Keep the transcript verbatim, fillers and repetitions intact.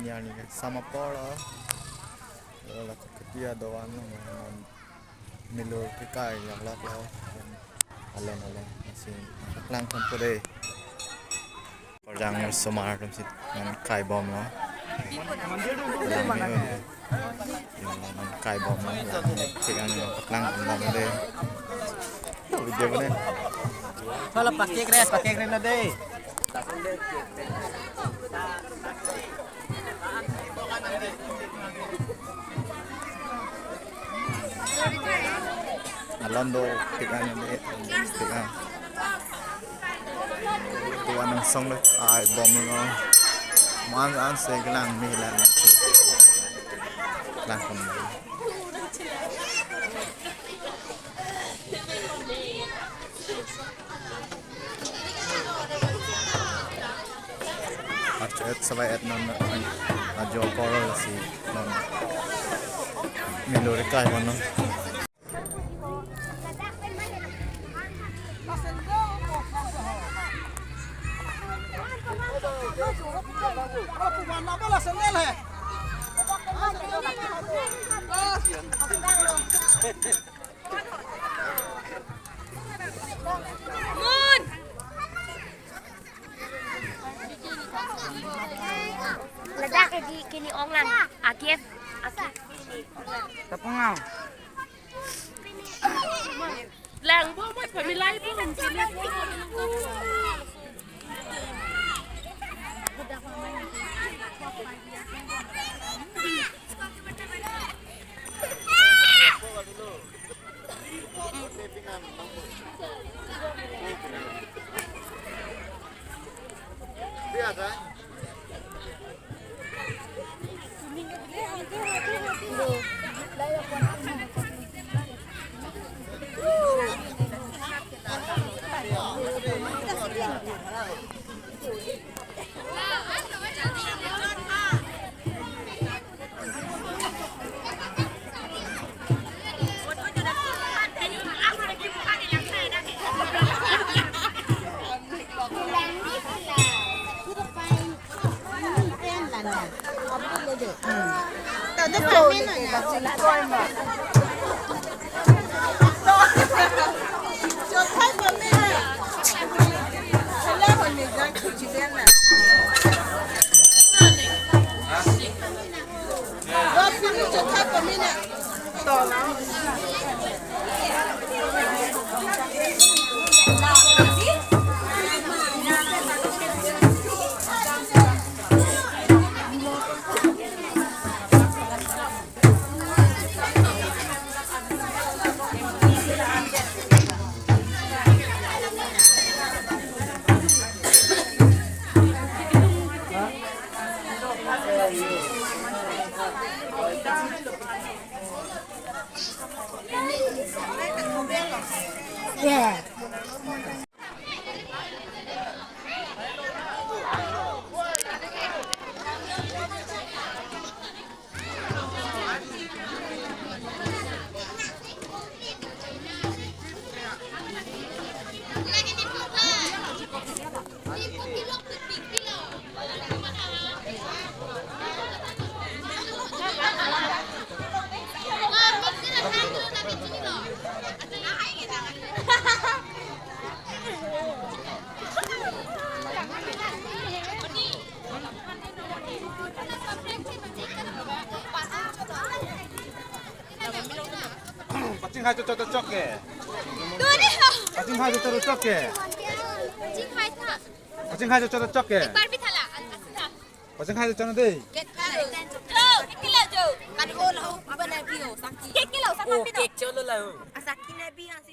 Niar ni sama polo. Lo la ketia doan lo, non milur kekai yang lak lo. Alen alen si lang kan pode. Parjang osomar atum si non kai bom lo. Lang ni un. Lang ni kai bom lo. Lang ni tik an paklang bom de. Video mana? Kalau pakai kres, pakai kres na de. Alon do tik an de, tik an. Tuan angsong le ai bom lo. Man an se kelang mi lang. Kelang kon. Archo et sabai et non ajo poro si non milur kekai kono. Ladak di kini ong lang. Akif. Akif kini ong lang. Tapung au. Lang bo mo pamilai bo kini. Paching hai chochok chochok ke. Dua deh. Paching hai chochok chochok ke. Paching hai tha. Paching hai chochok chochok ke. Ek bar bhi thala. Paching hai chochok na dei. Cake kilo. Jo, cake kilo jo. Kan ho lo, apa na pio, sakhi. Cake kilo, sakhi pino. Cake cholo la ho. Asakhi na bi, asi.